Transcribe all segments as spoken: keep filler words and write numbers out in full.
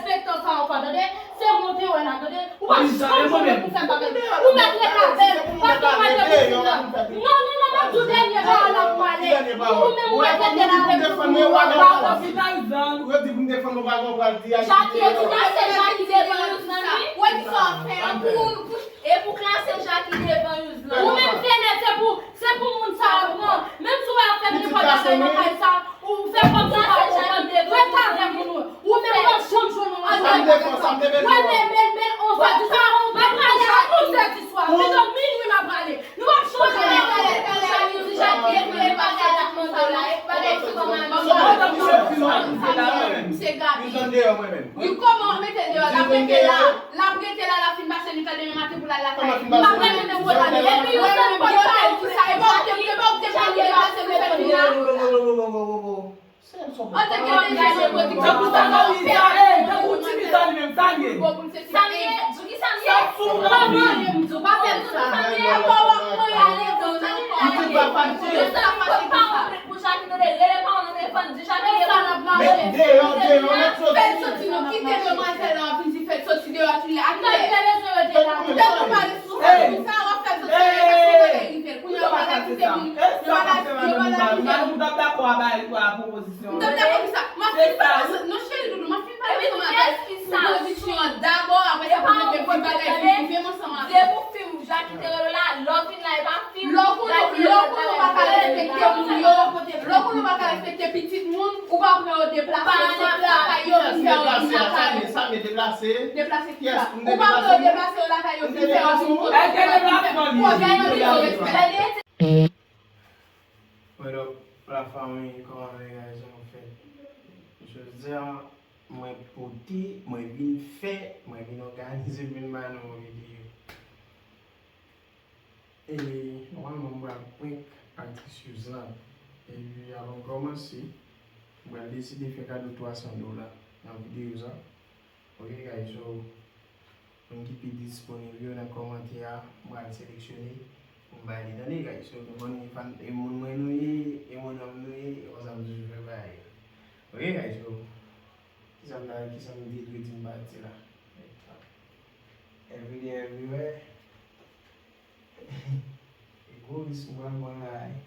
derespektan sa ankò, tande? Se mwen w te wè la, tande? Ou p ap janm jwenn mwen pou fè m bagay. Ou mèt ret avè l, pa gen mwen te pou fè. Non, non, non, m ap di w dènye pawòl la pou ale. Ou menm ou mèt rete la avè m pou fè m bagay. Ou di pou m defann ou pa konprann di a. Jackie, e pou klase Jackie devan Yuzlan, wi. Wè ki sa w ap fè an pou, pou, e pou klase Jackie devan Yuzlan. Ou menm Fenè, se pou, se pou moun sa yo pran. Menm si w ap fè nenpòt bagay nan kay sa, ou fè kòmsi w pa konprann. Ret avè moun ou. Ou menm w ap janm jwenn yon bagay. Mwen men, men, men, onz è di swa, m ap prale a onz è di swa. Pito minwi m ap prale. Nou p ap chanje. Talè, talè, talè, talè, nou di Jackie, e pou e bagay la konsa la, e bagay sou kòman misye. Misye Gaby. Wi, kòman w mete l deyò, l ap rete la, l ap rete la, l ap fin pase nwit la demen maten pou l al lakay. M ap rete nan pòt la, epi yon sèl pòt la, e pa w te, e pa w te pou deplase pou fè vin la. An tanke deja jwe pwodiksyon. Tankou sa, tankou sa, ey, tankou Jimmy sa li menm, sa li ye. Sa li ye, Jimmy sa li ye. Sa sou la, wi. Ou pa fè m sa. Apa w ap mwen ale dan nan kò. Li di pa fache. Yo sa pa fache pou sa. Pou Jackie tande, rele pa w nan telefòn, di Jackie. Sa n ap mache. Men deyò, deyò, nèt soti. Fè l soti non, kite demwazèl la vin di fè l soti deyò, tou li a. Tankou pale sou sa, pou sa w ap fè l soti, e pa sa k rive l. Kounye a w pa ka kite moun. Yo pa ka, yo pa ka kite moun. M t ap dakò a bay, a pwopozisyon. M t ap dakò pou sa. M ap fin pale ansanm, non, cheri doudou, m ap fin pale ansanm avè w pou pwodiksyon an dabò, apre sa pou mete pou bagay vin rive m ansanm avè w. Depi w fin Jackie te rele w la, lè w vin la, e pa fin. Lè w konnen, lè w konnen w pa ka respekte moun yo, lè w konnen w pa ka respekte pitit moun, ou pa pran yo deplase, se lakay yo vin fè yo vin lakay. Sa vle deplase. Deplase ki sa? Ou pa pran yo deplase yo lakay yo vin fè yo vin kote. Èske deplasman li ye? Pwojè yo vin yo respekte. What up, la famille, kòman bagay yo fèt? Jodi a, mwen pote, mwen vin fè, mwen vin òganize, vin ba nou yon videyo. E, nòmalman, mwen pral prank aktris Yuzlan. Epi, avan m kòmanse, mwen pral deside fè kado twa san dola nan videyo sa. Ok, guys, so, moun ki pi disponib yo nan kòmantè a, m pral seleksyone pou m bay li, tande, guys. So, nou konnen fan, e moun mwen nou ye, e moun nonm nou ye, e konsa m toujou fè bagay yo. Ok, guys, so, kisa m ta, kisa m te dwe di m pati la? Everyday, everywhere. E gwo risk m pral pran la, wi.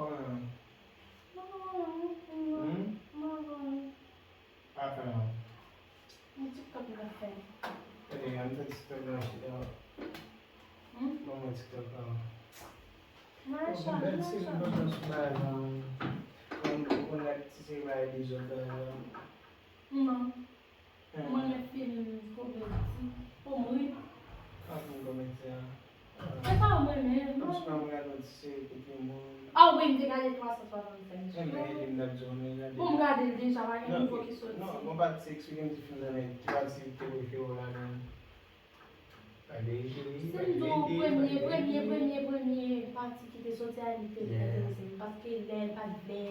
Mwen menm. Hmm? Mwen menm. Apa non? Mwen TikTok mwen fè. Gade, an fè TikTok la, chita. Hmm? Ban mwen TikTok la. Mwen chan, mwen chan. Mwen chan sou bagay la. Mwen konn ti se bagay dezòd bagay la. Non. Mwen renmen fim komedi. Pou m ri. Pa fim komedi a. Se sa m renmen. Kòm si pa m gade yon ti seri kote moun. Ah wi, m te gade twa san swasannsenk. Enben, e li m t ap di w, m gade. Pou m gade l deja, pa gen nouvo ki soti. Non, gon pati eksplike m ti fim nan, men ki pati ki te prefere w ladan l? Gade, gade, gade. Si m di w premye, premye, premye, premye pati ki te soti a, li te enterese m. Paske lè l pa t vle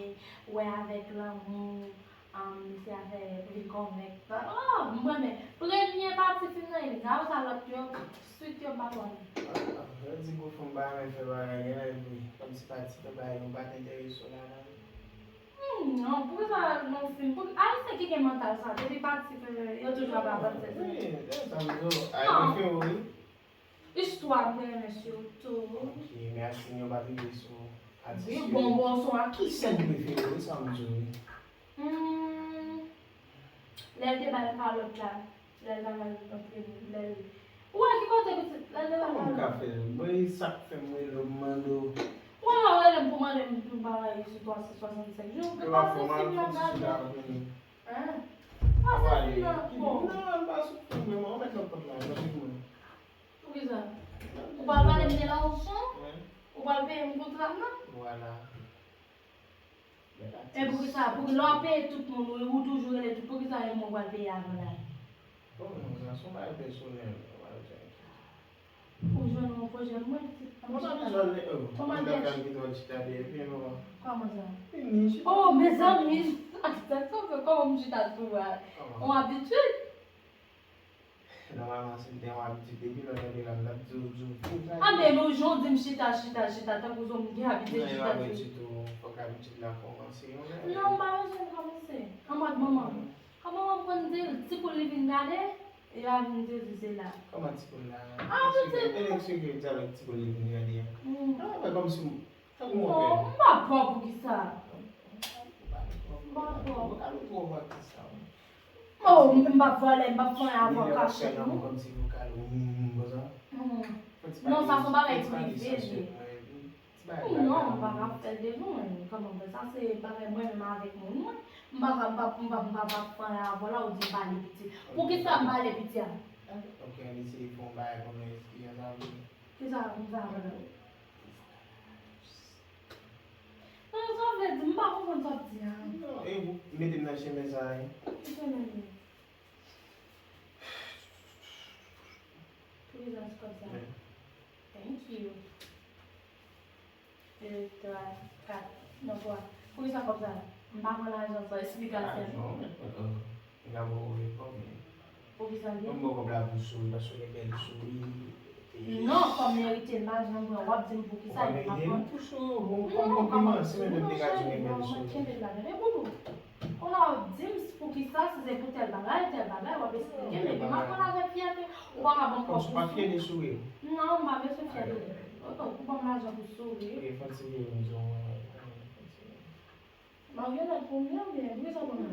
wè avèk lanmou, um, misye a fè li konvenk. Oh, m renmen. Premye pati fim nan, e la sa lòt yo, swit yo, m pa twò renmen. Ah, yo di gwo fanm pa renmen fè bagay, gen lè vre. Kòm si pati fè bagay, yo pa t enterese w ladan l. Hmm, non, poukisa nan fim? Pou Ayisyen ki gen mantal sa, depi pati fè, yo toujou ap avanse. Wi, se sa m di w. Ay, non. Prefere w, wi. Istwa m te renmen sitou. Ok, men akting yo pa t rive sou atis yo. Wi, bon, bon, son aktris. Sèn prefere w, wi, sa m di w, wi. Hmm. Lè l te ba l kalòt la, lè l ta pral antre, lè l, ou wè ki kote pitit, lè l te ba l kalòt. Kòman m ka fè? Mwen, e sa k fè m rele w, m mande w. Ou wè lè w rele m pou mande m pou m pa rayi sou twa san swasannsenk jou, ou pa wè se fim nan gade. Hein? Pase fim nan. Bon. Non, pa sou fim, men mwen mèt nan pòt la, nan fim nan. Poukisa? Ou pral pale m de la opsyon? Ou pral peye m kontra m nan? Vwala. E poukisa, pou lè w ap peye tout moun, ou, ou toujou rele tout, poukisa e mwen w pral peye avan la? Bon, non, sa se yon bagay pèsonèl, ou pa bezwen enkyete. Ou jwenn yon pwojè mwen, pitit pa m chita. Mwen pa bezwen ale, oh, mwen ta pral kite w chita dèyè pye m, papa. Kòman sa? Vini, chita. Oh, mezanmi, sa, sa, sa, kòman m chita sou a? Yon abitid? Nòmalman, si m te yon abitid depi lè w tande la, m t ap di w, di w, di w, di w. Anben, nou, jan w di m chita, chita, chita, tankou se w m gen abitid chita sou. Non, e pa vre ditou, fòk abitid la kòmanse yon lè. Non, m pa bezwen l kòmanse. An mòd manman m. Kòman manman m konn di l, ti poul li vin gade, e a vin di l se la. Kòman ti poul la? Ah, pitit. E nèg sekrè di avèk ti poul li vin gade a. Ah, men kòmsi m, tankou monpè. Non, m pa pè w poukisa. M pa pè w. Vokal ou twò vòt ki sa, wi. Oh, m p ap vòlè, m p ap fè anyen avè w kache, non. Kòmsi vokal ou, hmm, konsa. Non, sa se yon bagay prive l ye. Non, m pa ka fè l devan w, kòman fè sa, se bagay mwen menm avèk moun mwen. M pa ka, m p ap, m p ap, m p ap, m p ap fè anyen avè w la, ou di m pale piti. Poukisa m pale piti a? Ok, ann eseye fè yon bagay pou nou esplike sa pou nou. Kisa, kisa, madam? Non, sa w vle di, m pa konprann sa w ap di a. Non, e ou mete m nan chemen sa a, wi. Ki chemen li ye? Poukisa se kòb sa? Thank you. De, twa, kat, nan twa. Poukisa kòb sa? M pa pran lajan san esplikasyon. Ah, non, men, euh, m ka ba w kòb, men. Poukisa l ye? Mwen ba w kòb la pou souri, paske w gen bèl souri. Non, kòm merite l, m pa janm pran. W ap di m poukisa, epi m ap pran. Ou pa merite l pou souri, bon, kòm konpliman, si mwen menm te ka di w gen bèl souri. Kenbe l la, tande, boubou. Kounye a w ap di m poukisa, si se pou tèl bagay, tèl bagay, w ap esplike m, epi m ap pran l avèk fyète. Ou pa ka ban m kòb pou souri. Kòmsi w pa fyè de souri w? Non, m pa bezwen fyè de. Ok, ou ban m lajan pou souri. Ok, fè yon ti vire m di w, fè yon ti vire. Maryonèt pou m ye oubyen poukisa w ban m la?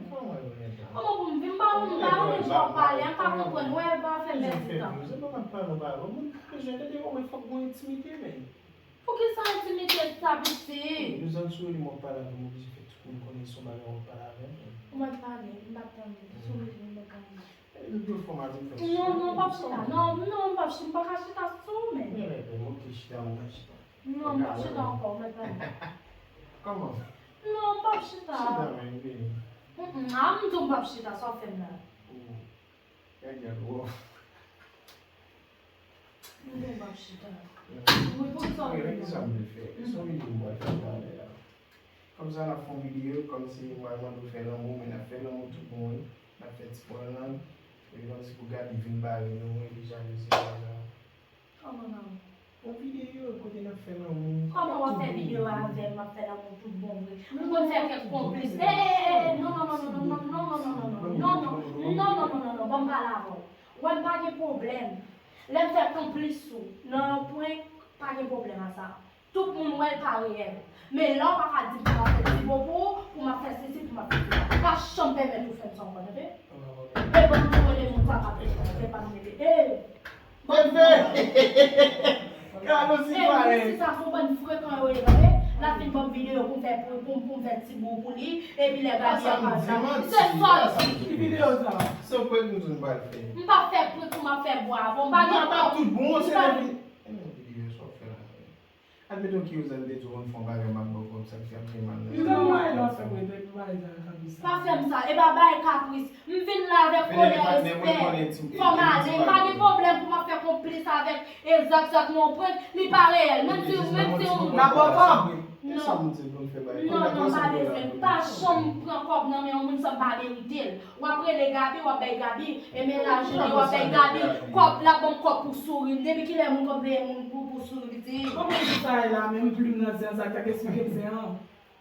Kòman pou m di m pa, m pa renmen jan w ap pale a, m pa konprann, wè, pa fè m pèdi tan. Se pa m ap pale w pa bon, m pa bezwen tande w, men fòk gen yon entimite, men. Poukisa entimite sa, pitit? Yon zòn souri m w ap pale avè m, oblije fè tout moun konnen se yon bagay w ap pale avè m. Ou mèt pale, m p ap tande, sou mezon m mèt pale. Yon fòm a di fè. Non, non, m p ap chita. Non, non, m p ap chita. M pa ka chita sou ou menm. Men, men, men, ok, chita, mwen chita. Non, m p ap chita ankò, mèt la. Kòman? Non, m p ap chita. Chita, men, vini. Mm, mm, a, m di w m p ap chita, sa w fè m la? Oh. Nèg la twò. M di w m p ap chita. Wi, poukisa w vle? Men kisa m vle fè? Se yon videyo m pral fè talè a. Kòmsa n ap fè yon videyo, kòmsi m pral mande w fè lanmou, men n ap fè lanmou tout bon, wi. N ap fè ti pran lang, epi kòmsi pou Gaby vin bare nou, epi jalouzi konsa. Kòman lanmou? Yon videyo kote n ap fè lanmou. Kòman w ap fè videyo avè m, m ap fè lanmou tout bon vre? M konn fè kèk konplis. E, e, e, e, non, non, non, non, non, non, non, non, non, non, non, non, non, non, non, non, non, non, ban m pale avè w. Wè m pa gen pwoblèm. Lè m fè konplis sou, nan yon pwen, pa gen pwoblèm a sa. Tout moun wè l pa reyèl. Men la w pa ka di m pou m ap fè ti bo pou ou, pou m ap fè sesi, pou m ap fè sela. Pa janm pèmèt ou fè m sa ankò, tande? E ban m tou rele moun sa k ap fè sa, se pa m rele. E! Bon, bon. Carlos, e, misye sa se yon bann frekan yo ye, tande? L ap vin ban m videyo pou m fè, pou, pou, pou m fè ti bo pou li, epi lè Gaby ap pale la. Se sa l di. Ki videyo sa? Se yon prank m di w m pral fè. M pa fè prank pou m ap fè bwa avè w. M pa gen kòb. Tout bon, se lè vin. E men videyo sa w fè la. Admeton Kiyouzan te di w konn fè yon bagay m ap ba w kòb, sa k fè m fè mal nan. Kiyouzan mwen lè w fè mwen epi bagay sa yo kapris. Pa fè m sa, e pa bagay kapris. M vin la avèk onè, respè. Fò m ale, m pa gen pwoblèm pou m ap fè konplis avèk e zak zak nan yon prank, li pa reyèl. Menm si, menm si yon moun. N ap ba w kòb. Non. Non, non, m pa bezwen. M pa janm pran kòb nan men yon moun san m pa merite l. W ap rele Gaby, w ap bay Gaby, e men lajounen w ap bay Gaby kòb, l ap ban m kòb pou souri m. Depi kilè moun konn peye moun pou, pou souri pitit? Kòman pou sa ye la menm plim nan zen an, sa k ta k esplike m zen an?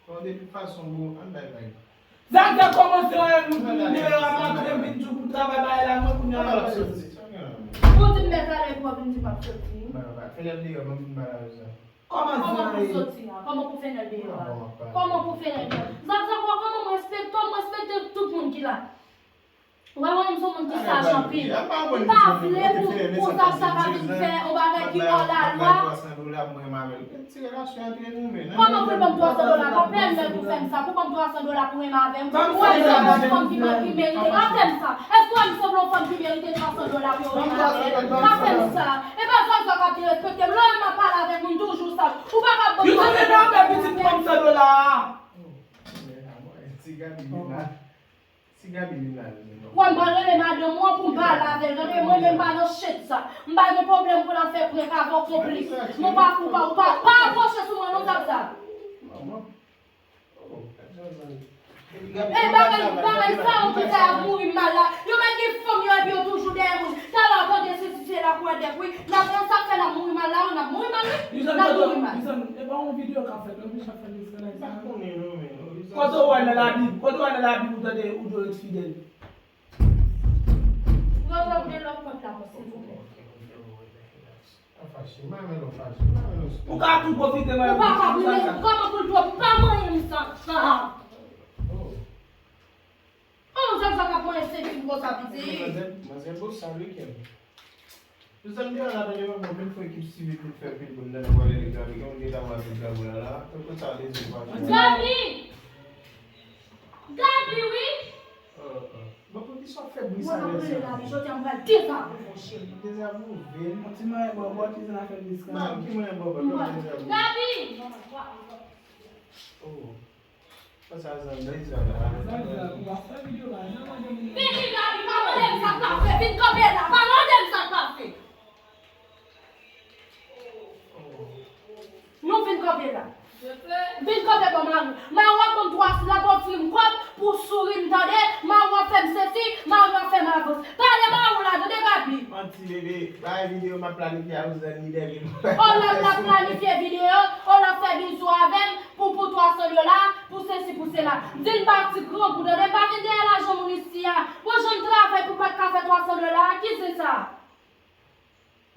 Bon, de tout fason, bon, ann bay vag. Zak zak kòmanse wè m, m, m, m ap antre vin di w pou travay bagay la, mwen kounye a. Ou di m mèt ale epi w ap vin di m ap soti. Fenèt deyò, ban m vin pale avè w sa. Kòman pou soti a? Kòman pou fenèt deyò a? Kòman pou fenèt deyò? Zak zak wè kòman m respekte w, m respekte tout moun ki la. Ou pa konnen m se yon moun ki saj anpil. M pa vle pou, pou Zafsa ka vin fè yon bagay ki hors la loi. Kòman pou l ban m twa san dola? Pa pèmèt ou fè m sa. Pou ban m twa san dola pou renmen avè m. Ou wè m sanble yon fanm ki, ki merite. Pa fè m sa. Èske w wè m sanble yon fanm ki merite twa san dola pou yo renmen avè m? Pa fè m sa. E pa sa, sa k ap derespekte m. Lè w wè m ap pale avèk moun toujou sa. Ou pa ka ban m twa san dola pou renmen avè m. Ti Gaby vin la. Ti Gaby vin la, vin la. Wè, m pral rele madanm ou an pou m pale avè l. Tande, mwen menm pa nan shit sa. M pa gen pwoblèm pou l ap fè prank avè w konplis. Nou pa, ou pa, ou pa, pa apwoche sou mwen non, Zafsa. E bagay, bagay sa yo ki fè ap mouri mal la. Yo mèt gen fanm yo epi yo toujou dèyè moun. Talè w tande sesi sela pou endèk wi. N ap nan sa k fè n ap mouri mal la, n ap mouri mal wi. N ap mouri mal. Lizann, e pa yon videyo k ap fèt non, pi chak fè n eskandal sa. Kote w wè nan Labib? Kote w wè nan Labib ou tande ou dwe ret fidèl? Ou ka tou pwofite manyen. Ou pa ka pou mwen, kòman pou l pwofite? Ou pa manyen m sa, sa. Oh, Zafsa k ap manyen senti m konsa, pitit. Manzè, manzè bosal wi, kè m. Tout sa m te wè la, tande, mwen menm fò ekip sivil pou fè pil moun nan pwale de Gaby, gen moun ki ta wè avèk Gaby la, la. Tout sa, de zil pa. Gaby! Gaby, wi! Bon, poukisa w fè bri sa lè sa? Mwen ap rele Gaby, jodi a m pral dezavouve w, cheri. Dezavouve m? Yon ti manyen bò, bò, ki sa n a fè bri sa? Mal ki manyen bò, bò, dezavouve. Gaby! Oh. Sa zanmi sa la. Vini, Gaby, pa mande m sa k pa fè. Vin kanpe la, pa mande m sa k pa fè. Nou vin kanpe la. Vin kanpe bò mari w. Mari w ap ban m twa, l ap ofri m kòb pou souri m, tande. Mari w ap fè m sesi, mari w ap fè m avans. Pale mari w la, tande, Gaby. Manti, bebe. Bay videyo m ap planifye a, ou zanmi dèyè. O l ap, l ap planifye videyo, o l ap fè bizou avè m. Pou, pou twa san dola, pou sesi, pou sela. M di n pa ti grangou, tande, m pa vin dèyè lajan moun isi a. Mwen jwenn travay pou m pa t ka fè twa san dola a, ki se sa?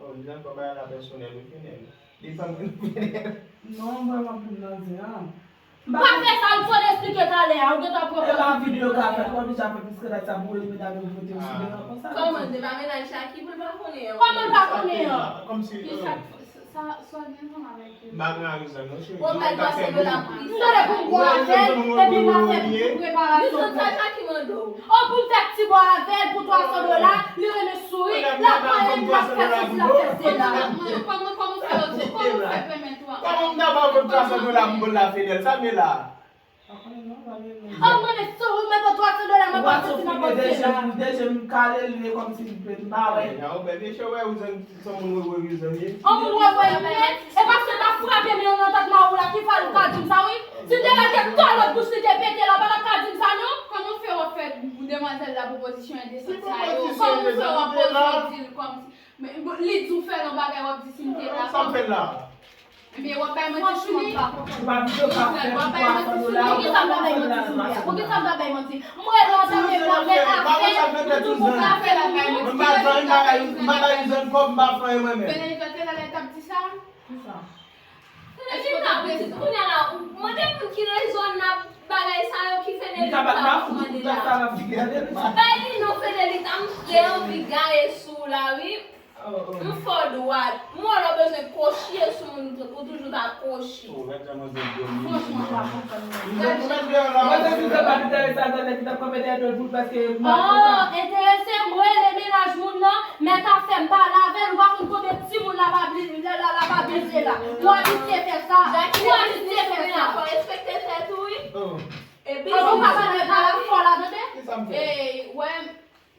Oh, li ankò bay la pèsonèl, wi, Fenel. Li pa mwen, Fenel. Non, mwen, m ap vin nan zen an. Pa fè sa, m sot esplike talè a, ou gentan pran pòz. E pa videyo ka fèt, w ap deja fè plis ke dat sa pou li, medam yo pote w sou devan konsa. Kòman, se pa mennaj sa ki pou l pa konnen an? Kòman l pa konnen an? Kòmsi, ki sa, sa, sa gen ansanm avèk M pa gen rezon non, cheri. Ou mèt pase nou la plis. M tande pou m gwo avè l, epi m ap fè preparasyon. Li sot sa ki mande w. O, pou m fè ti bò avè l pou twa san dola, li renmen souri, l ap pran, l ap fè sesi, l ap fè sela. Kòman, kòman w fè, kòman w fè pèmèt ou a? Kòman m ta ba w twa san dola pou m ba w la, Fenel? Sa m ye la? An mwen, men si ou mete twa san dola, mwen pa santi m ap pase la. Deje m kale l, li kòmsi m pa wè. An mwen wè wè m ye. E paske m ap frape men w nan tèt mari w la ki fè l ou ka di m sa wi. Si m te mete kalòt bouch li te pete la, ou pa t ap ka di m sa non. Kòman w fè w ap fè demwazèl la pwopozisyon endesant sa yo? Kòman w fè w ap oze di l kòmsi Men, bon, li di w fè yon bagay, w ap di si m te la. Sa m fè la? Ebyen, w ap bay manti sou mwen, m pa konprann. Ou pa vle w pa fè pou twa san dola, ou pa fè pou twa san dola. Poukisa m ta bay manti? M rele w antanke bòkè avè, ou di pou m ka fè la bay manti. M pa fè anyen, m pa bay, m pa bay zòn kòb, m pa fè anyen mwen menm. Benedikta te la lè t ap di sa? Kisa? Tande, Jimna, pitit, kounye a la, ou mande moun ki rezon nan bagay sa yo ki Fenelita ap mande la. Bay li non, Fenelita, m te anvi gaye sou w la, wi. M fè w dwat. M wè lè w bezwen kwochye sou moun, ou toujou ta kwochye. Franchman, m pa konprann non. Mwen te di se pa enterese a, tande ki t ap kanpe dèyè do l pou l paske m pa kontan. Oh, enterese, m rele mennaj moun nan, mèt ap fè m pale avè l, ou pa konn konbyen timoun l ap abli-, l, l, l ap abize la. Ou abitye fè sa. Ou abitye fè sa. Fò respekte tèt ou, wi. Epi, ou pa pale, pale fò la, tande? Ki sa m fè? Ey, wè.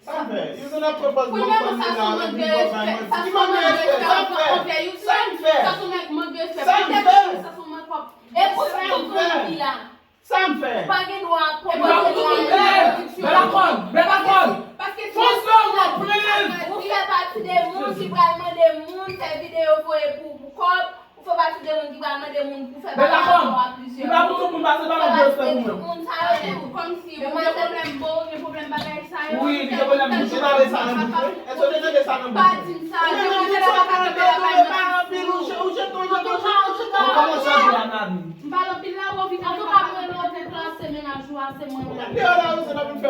Sa m fè? Youssou ap pran pòz bon fanmi la, epi w ap bay manti. Ki manke respè? Sa m fè? Sa m fè? Sa m fè? Sa m fè? E pou sa m fè? Sa m fè? Pa gen dwa pran pòz la. Bèl akòn, bèl akòn. Paske si ou fè pati de moun ki pral mande moun fè videyo voye pou, pou kòb, ou fè pati de moun ki pral mande moun pou fè bagay avè w a plizyè moun. Li pa pou tout moun pase pa mande respè pou mwen. Moun sa yo tou, kòmsi demwazèl gen pwoblèm bagay sa yo. Wi, li gen pwoblèm bouch. Ou tande sa nan bouch mwen? Èske w te tande sa nan bouch mwen? Pa di m sa. Ou menm menm tout sa w tande, ou pa anpil, ou je-, ou jete, ou jete, ou jete, ou jete. Ou kòmanse anpil la, Gaby. M pale anpil la, ou vin. Antouka, mwen, mwen te klase mennaj ou a, se mwen menm. Ou mèt deyò la, ou se nan vin fè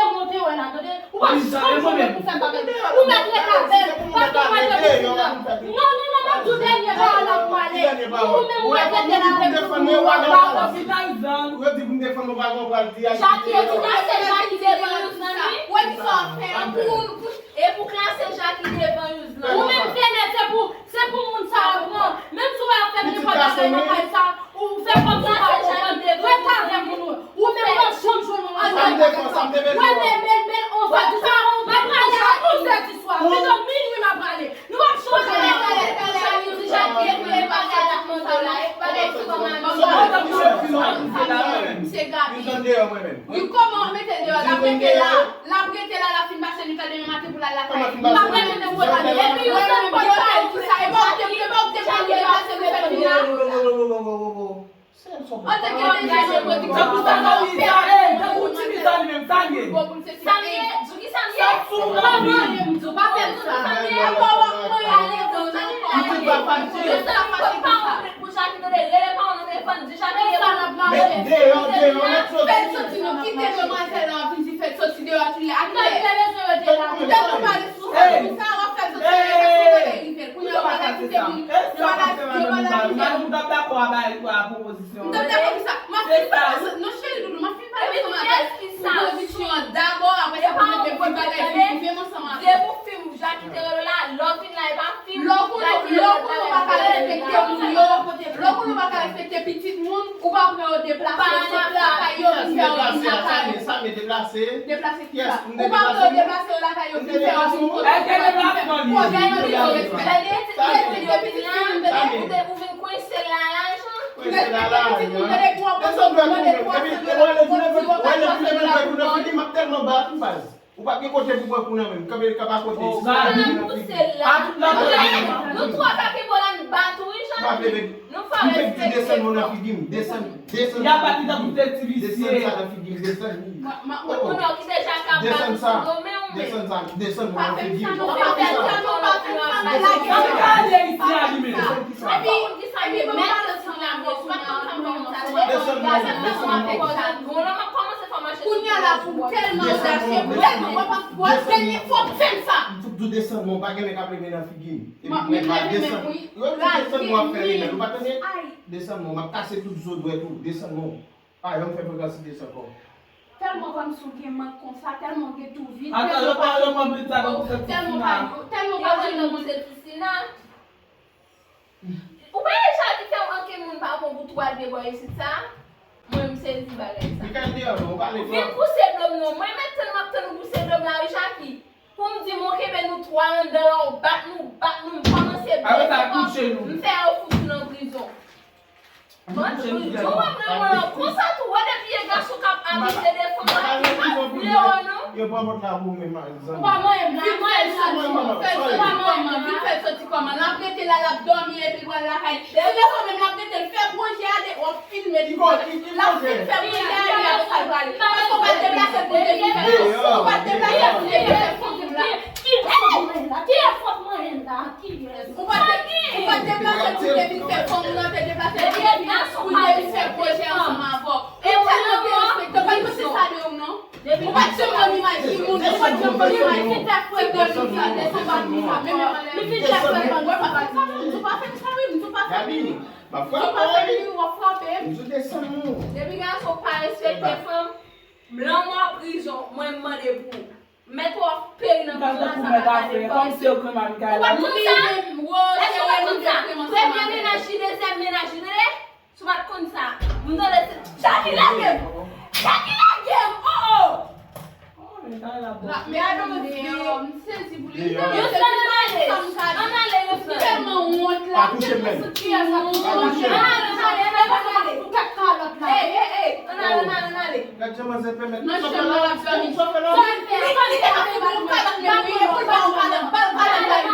se mwen w te wè la, tande. Ou p ap janm jwenn mwen pou fè bagay. Ou mèt rete avè l, pa gen mwen te pou fè la. Non, non, non, m ap di w dènye pawòl la pou ale. Ou menm ou mèt rete la avè l. Ou pa konn. Yo di pou m defann mwen, pa gen w pral di a. Jackie, e pou klase Jackie devan Yuzlan, wi. Wè ki sa w ap fè an pou, pou, e pou klase Jackie devan Yuzlan. Ou menm Fenè, se pou, se pou moun sa yo pran. Menm si w ap fè nenpòt bagay nan kay sa, ou fè kòmsi w pa konprann. Rete avè moun ou. Ou menm w ap janm jwenn yon moun. Wè, men, men, men, on va di sa, m ap prale a onz è di swa. Pito minwi m ap prale. Nou ap chanje. Talè, talè, talè, talè, nou di Jackie, e pou e bagay la, e pou bagay ti kòman. Misye Gaby. Wi, kòman w mete l deyò? L ap rete la, l ap rete la, l ap fin pase nwit la demen maten pou l al lakay li. M ap rete nan wotan li. Epi yo sot pòt pa ou. Sa e pa ou te, e pa ou te pran li deplase pou fè vin la. Antanke deja de pwodiksyon. Tankou sa, tankou sa, ey, tankou ti fi sa li menm, sa li ye. Sa li ye, di ki sa li ye. Sa sou ou la, wi. Ou pa fè m sa. Ankò w ap mwen ale dan nan kò. Pitit pa fache. Yo se la fache pou sa. Pou Jackie tande, rele pa w nan telefòn, di Jackie. Sa n ap mache. Met deyò, deyò, met soti. Fè l soti, non, kite demwazèl la vin di fè l soti deyò, tou li a klè. Tèlman pale sou sa, w ap fè l soti deyò, fè l soti rive. Kounye a w pa ka kite moun. Yo pa ka, yo pa ka kite moun. M t ap dakò a bay pou a pwopozisyon. M t ap dakò pou sa. M ap fin pale ansanm, non, cheri doudou, m ap fin pale ansanm avè l pou pwodiksyon an dabò, apre sa pou mete pou bagay vin rive m ansanm avè l. Depi w fin Jackie te rele w la, lè w vin la, e pa fim. Lè w konnen, lè w konnen w pa ka respekte moun yo, lè w konnen w pa ka respekte pitit moun, ou pa pran yo deplase yo sot lakay yo vin fè yo vin lakay ou. Deplase kisa? Ou pa pran yo deplase yo lakay yo vin fè yo vin kote yo pa vin fè. Pwojè yo te fè respè. Lè pitit moun te vin la, ou vin kwense l la, la, jan. Lè pitit moun te depi w ap pran sot mande pou ap fè bagay pou ti yo pa pase lakay yo. M ap tèlman bat ou baz. Ou pa gen kote pou pran kou nan men m. Kanpe, kanpe akote. Si sa, nou pouse l la. Nou twa pa gen bò la, n bat ou, wi, Jackie. Nou fè respè. M fèk di desann mwen nan figi m. Desann, desann. Y ap bat li tankou de ti visye. Desann sa nan figi m, desann. Moun nan ki deja ka bat ou sou do men w, men. Desann sa, desann mwen nan figi m. Pa fè m sa, non, pa fè m sa, non, pa fè m sa, non, lage m. Ann gade isi a li menm. Epi, epi, mwen pa nan sa la, mwen pa nan sa, mwen pa nan sa. Desann mwen, desann mwen. Kounye a la pou tèlman odasye, pou tèlman, w ap, w ap, dènye fwa w fè m sa. M fout di w desann mwen, w pa gen nèg k ap leve nan figi m. Epi m ap desann. Yo di desann mwen, w ap fè rebèl, ou pa tande? Desann mwen, m ap kase tout zo dwèt ou, desann mwen. Pa janm fè frekans desann ankò. Tèlman kòmsi w gen mank konsa, tèlman w gen tou vit, tèlman w pa, tèlman w pa, tèlman w pa gen moun. Ou pa deja di fè ankenn moun pa bon pou twa de bò isit sa? Mwen, m sezi bagay sa. Li ka deyò, non, ou pale twòp. Vin pouse do m non. Mwen, mèt tann, m ap tann ou pouse do m la, wi, Jackie. Pou m di m, ou kenbe nou twa anndan la, ou bat nou, bat nou, m kòmanse blese kò m, m fè yo fout ou nan prizon. Mwen, ou wè mwen, mwen, konsa tou, wè depi e gason k ap abize de fanm la, ki pa vle wè non. Yo pran pòt la pou mwen, zanmi. Ou pa manyen m la, vin fè l soti, vin fè l soti kòman, vin fè l soti kòman. L ap rete la, l ap dòmi, epi l pral lakay li. Si defann menm l ap rete, l fè pwojè a de, w ap filme li. L ap fin fè pwojè a, epi apre sa l prale. Paske w pa t deplase l pou l te vin fè, ou pa t deplase l pou l te vin fè fòm la. Kiyès? Kiyès k ap manyen m la? Kiyès? Ou pa t, ou pa t deplase pou w te vin fè fòm ou nan, te deplase pou w te vin, pou w te vin fè pwojè ansanm avè w. Ou tèlman derespektan, pa t panse sa de ou non. Ou pa t janm ban m imaj timoun, ou pa t janm ban m imaj ti tèt frè de nou sa, desann pa nou sa, menm anlè. Li fin tèt frè ban nou sa, m di w pa fè m sa wi, m di w pa fè m wi. M di w pa fè m wi, w ap frape m. Depi gason pa respekte fanm, lanmò prizon, mwen m mande pou ou. Mèt w ap peri nan prizon, sa pa gade fanm. Ou pa t konn sa? Èske w pa t konn sa? Premye mennaj li, dezyèm mennaj li, tande? Si w pa t konn sa, m tande se Jackie lage m! Jackie lage m! Oh, oh! Gade yon videyo, m sezi pou li. Yo sèl ann ale! Ann ale, yo sèl! Tèlman wont la, m tèlman santi wont. Ann ale, ann ale, ann ale, ann ale! Ey, ey, ey! Ann ale, ann ale, ann ale! Gad jan manzè pèmèt. Nan chanm nan l ap dòmi. Sa l fè a? Li pa li te ka fè pou l bat mwen, wi, e pou l ba w palan, ba l palan la, wi.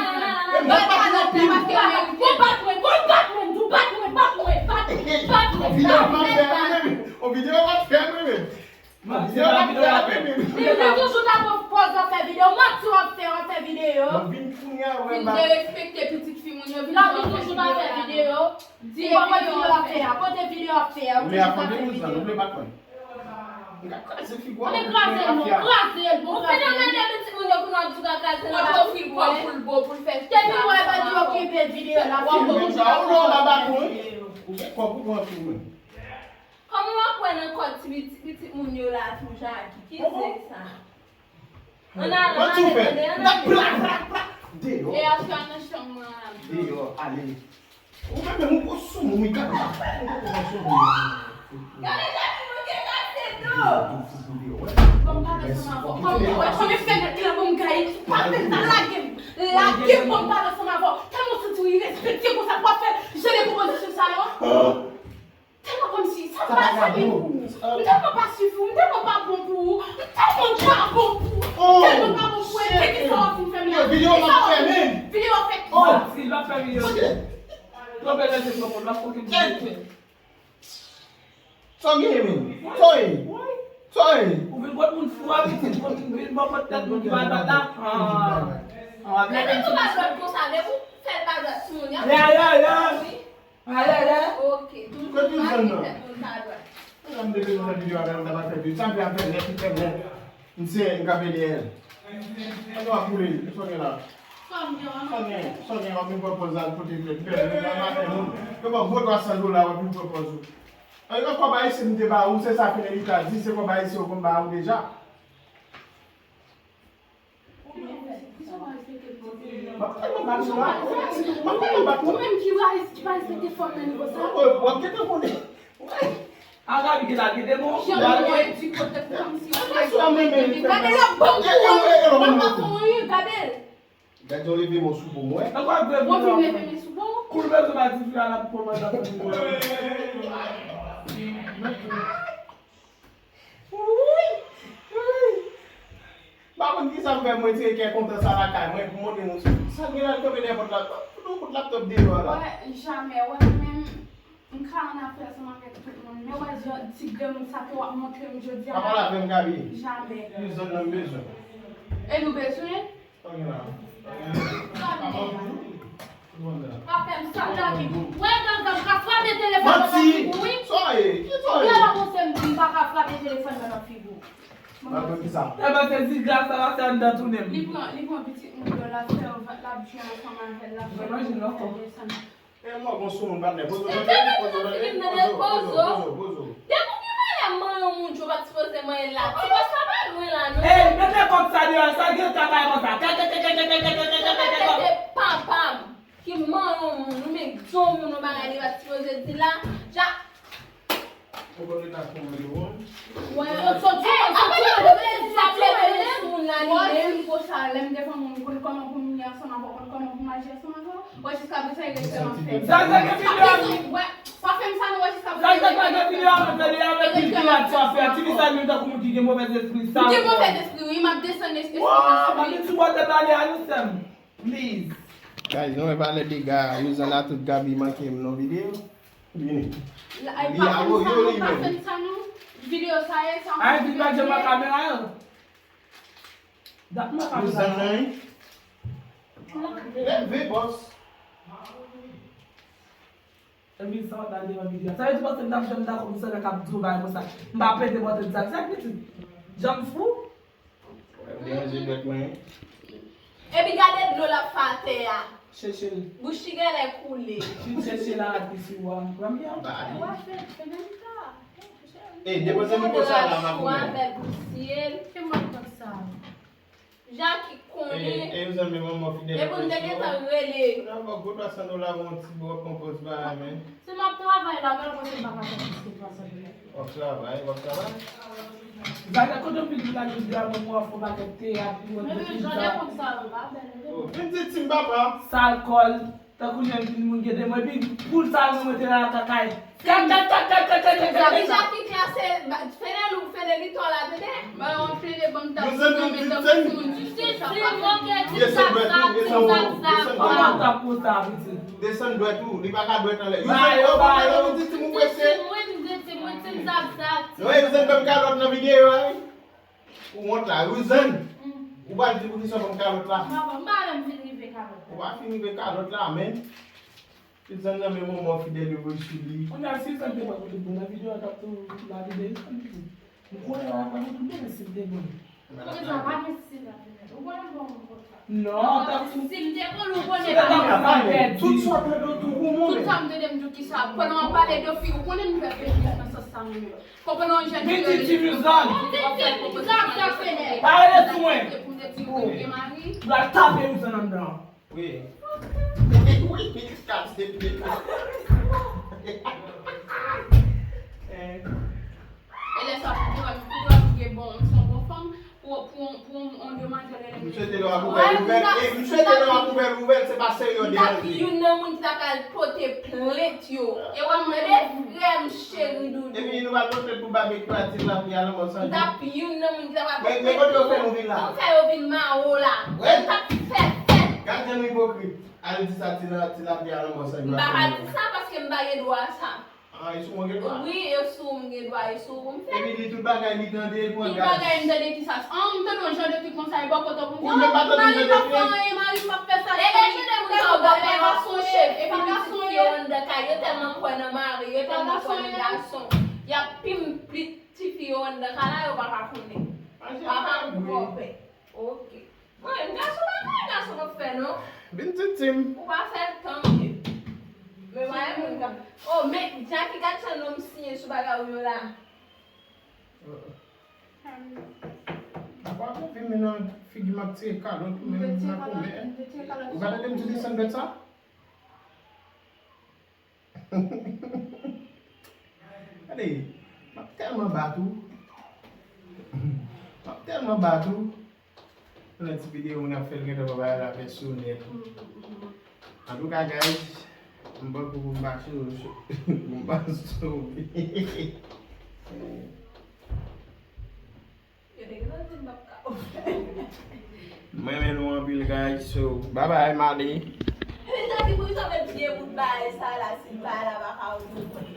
Ba l palan la, paske mwen, wi. Bon, bat mwen, bon, bat mwen, di w bat mwen, bat mwen, bat mwen, bat mwen. On videyo w ap fè, wi, men. On videyo w ap fè, wi, men. On videyo w ap fè, wi, men. Li, li toujou ta pran pòz w ap fè videyo. Manti w ap fè, w ap fè videyo. Mwen vin kounye a, wè, m pa. Vin derespekte pitit fi moun yo, vin toujou ta fè videyo. Di, e pa videyo w ap fè a. Kote videyo w ap fè a? Ou toujou ta fè videyo. Ou vle bat mwen? M ka kraze figi w. Men kraze l non, kraze l, bon, kraze l. Ou fin nan gade pitit moun yo kounye a w di w ka kraze l anba figi w. Pou l bo, pou l fè sa. Depi w wè bandi yo kenbe videyo l ap filme. Ou gen kòb ou pran tou, wi. Ou gen kòb ou pran tou, wi. Kòman w ap wè nan kò ti pitit, pitit moun yo la tou, Jackie? Ki se sa? Ann ale, ann ale, tande, ann ale. Deyò. E aswè a nan chanm mwen an. Deyò, ale. Ou menm menm ou sou moun, wi, gade. Gade, gade, mwen gen kase do. Ban m pale ansanm avè w. Kòm ou wè, kòm e fenèt la, ban m gaye. Pa fè sa, lage m. Lage m, ban m pale ansanm avè w. Tèlman w santi w irespekte konsa, pou w ap fè jan de pwopozisyon sa yo. Tèlman kòmsi, sa m pa sèvi pou ou. M tèlman pa swiv ou, m tèlman pa bon pou ou, m tèlman pa bon pou ou, m tèlman pa bon pou ou, e teke sa w ap vin fè m la. Videyo m ap fè menm. Videyo w ap fè ki sa? Si l ap fè videyo. Twò bèl lè se twò bon, l ap fokin di. Sa w genyen menm? Sa w ye? Sa w ye? Ou vin kot moun fou a pitit, moun vin bò kot tèt moun ki pa dwat la. An, an, lè menm ti pitit. Lè nou pa dwat konsa, lè pou fè l pa dwat sou moun, y ap. Ya, ya, ya. Alele. Ok. Kote w jwenn nan? Mwen menm te bezwen fè videyo avè l, mwen ta pa fè videyo. Sa m fè ap fè nèt, li fè nèt. M se, m ka pede èl. Mwen w ap boule, sa w gen la? Sa w gen, sa w gen, w ap vin pran pòz la, kote fè bèl, mwen pa fè moun. Yo ba w gwo twa san dola, w ap vin pran pòz ou. An, yon kòb ayisyen m te ba ou, se sa Fidelita di, se kòb ayisyen yo konn ba ou deja. M ap tèlman bat ou la. M ap tèlman bat ou. Ou menm ki pa res-, ki pa respekte fanm nan nivo sa. W ap gentan konnen. A Gaby ki la, ki te bon. Jan mwen di kote pou fanm si. Gade l ap ban m kou. L ap ban m kou. Gade l. Gade yon leve men sou po mwen. Mwen vin leve men sou po. Kou l bezwen pa di fi a l ap kòmanse ap fè. Wouy! Wouy! M pa konn kisa m fè, m retire kè kontan sa lakay mwen pou montre nou sa gen nan kanpe dèyè pòt la. Fout yon kout laptòp deyò a la. Wè, jamè, wè, mwen menm, m ka ann afè ansanm avèk tout moun. Men wè, jan ti grenn moun sa ke w ap montre m jodi a la. Pa pale avè m, Gaby. Jamè. Pi zòn nan m bezwen. E nou bezwen? Pa fè m sa, Dani. Wè, Ganga, m ka frape telefòn nan nan figi w, wi. Sa w ye? Ki sa w ye? Lè w panse m di m pa ka frape telefòn nan nan figi w. Mwen pa konn ki sa. Epa se ziga sa la, se anndan tounen m. Li pran, li pran pitit moun yo, l ap fè yo vant, l ap jwe ansanm avè l, l ap fè l desann. E mwen gon sou moun patnè. Pozo, pozo, pozo, pozo, pozo, pozo. Depi w gen malè manyen yon moun, ou pa t sipoze manyen l la. Ti bòs la pa lwen la, non. Ey, mete kòk sa deyò, sa gen kaka konsa. Kaka, kaka, kaka, kaka, kaka, kaka. Mete papa m ki manyen yon moun, ou menm di yon moun yon bagay li pa t sipoze di la. Ja. Ou konn leta kòman yo wè. Wè, yo soti, yo soti, yo vle di sa vle vle sou moun la li menm. Wè, si m konsa, lè m devan moun, m konn kòman pou m ye ansanm avè w, konn kòman pou m aji ansanm avè w. Wè, jiska prezan, e rete nan fè. Sa, sa, sa, sa, wè, pa fè m sa, non, wè, jiska prezan, e rete nan fè. Sa, sa, sa, sa, videyo a, videyo a, videyo a, ti fi sa, menm tankou moun ki gen movèz espri, sa. M gen movèz espri, wi, m ap desann espri sa. Wè, pa vin sou bò tèt ale a, non, sè m. Please. Guys, nou wè valè dega, Rouzan la tout Gaby manke m nan videyo. Vini. Li a woyo li menm. Videyo sa ye, sa. Ay, vin pa djè mwen kamera yo. Dat mwen kamera. Leve, bòs. Epi sa w ta devan videyo. Sa vle di panse m t ap janm dakò pou sèlè k ap di w bagay konsa. M pa pete bòtèt sa. Sa k pitit? Janm fou? Ou deranje bèt mwen. Epi gade dlo l ap fè atè a. Chèche l. Bouch li genlè koule. Fin chèche la ati sou a. Premye. Ba li. Wè fè, fè menm ka. E, depoze mikwo sa la, m ap goumen. Avèk bousyè l. Fè mwen konn sa. Jackie konnen. E, e, zanmi, manman fidèl. E pou m te gentan rele. Nan, bon, gwo twa san dola, bon, ti bò, konpoz bagay, men. Si m ap travay la, mwen, mwen, se pa ka fè plis ke twa san dola. W ap travay, w ap travay. Zaga, kote w vin la, jodi a, mwen, mwen, fè yon pakèt teyat, mwen, mwen, jodi a, konn sa, yo pa bèl, yo. Oh, vin di ti m papa. Sal kòl. Tankou jan vin moun gede mwen, epi poul sa nou mete nan lakay. Kat, kat, kat, kat, kat, kat, kat, kat, kat. Deja ki klase, ba, fene lou, fene li to la, tande? Ba, yon fene ban m tap nan men tankou timoun jis konsa. Desann dwèt ou, desann dwèt ou. Kòman tap konsa, pitit? Desann dwèt ou, li pa ka dwèt anlè. Yo fè yo pa yo, yo di ti moun prese. Ti moun, ti moun, ti zap, zap. Non, yo fè bèm kalòt nan videyo a, wi. Ou wont la, Rouzann. Mm. Ou pral di poukisa w ban m kalòt la. M pa, m pa menm fin rive kalòt la. Ou pa fin rive kalòt la, men. Rouzann nan men manman fidèl yo voye sou li. Kounye a, si Rouzann te pran tout bon nan videyo a, t ap tou lapide. M konnen w ap pran tout bon, men si l te bon. Kounye a, pa gen si lapide. Ou konnen bon, bon, bon. Non, t ap tou. Si m te konn ou konnen pa gen. Tout sa w tande w tou goumen. Tout sa m tande m di w ki sa. Pandan w ap pale de fi, ou konnen m fè feminis nan sans sa menm. Konprann yon jèn fi rele. Vin di Rouzann. Vin di Rouzann, sa fè nèg. Pa rele sou mwen. Pou m te di ou gen mari. L ap tape Rouzann anndan. Wi. Wi, wi, kat de pye. E lè sa pou ou wè, pou ou wè, pou gen bon, se yon bon fanm. Pou, pou, pou yon demwazèl rele. M swete nou ap ouvè nouvèl. E m swete nou ap ouvè nouvèl, se pa serye yo deranj li. M t ap youn nan moun ki ta pral pote plent yo. E w ap tande, frè m cheri doudou. Epi nou pral pote l pou babekyou a, ti lapli a, lanmò san jou. M t ap youn nan moun ki ta pral pote plent yo. Men, men kote yo fè nou vin la? Pou fè yo vin mawo la. M t ap fè fèt. Gad jan nou ipokrit. Al di sa, ti la, ti lapli a, lanmò san jou. M pa ka di sa paske m pa gen dwa sa. Ah, e sou mwen gen dwa? Wi, e sou ou m gen dwa, e sou ou m fè. Epi li tout bagay li tande, li pran gaz. Tout bagay m tande ki sa? An, m tande yon jan de fi konsa, e bò kote pou m di, mari m p ap fè anyen, mari m p ap fè sa. E, e, jan de moun sa yo pa sonje, epi m di fi yo anndan kay, yo tèlman kwè nan mari, yo tèlman kwè nan gason. Y ap pi m pli ti fi yo anndan kay la, yo pa ka konnen. Papa m kòpè. Ok. Mwen, gason pa konnen gason k ap fè non. Vin titi m. Ou pa fè l, tanmye. Men mwen, moun ka. Oh, men, Jackie, gad jan non m siyen sou bagay ou yo la. Apa konfime nan figi m ap tire kalòt ou menm nan koumen. Ou pa tande m di desann bèt sa? Gade, m ap tèlman bat ou. M ap tèlman bat ou. Nan ti videyo moun ap fè l gentan pran bagay la pèsonèl. Antouka, guys, m pran kou pou m pa sou, pou m pa sove. Yo te gentan di m p ap ka ofè. M renmen nou anpil, guys. So, bye bye, Mali. Deja ki pou sa met vye bout bagay sa la, si l pa la, pa ka ouvri.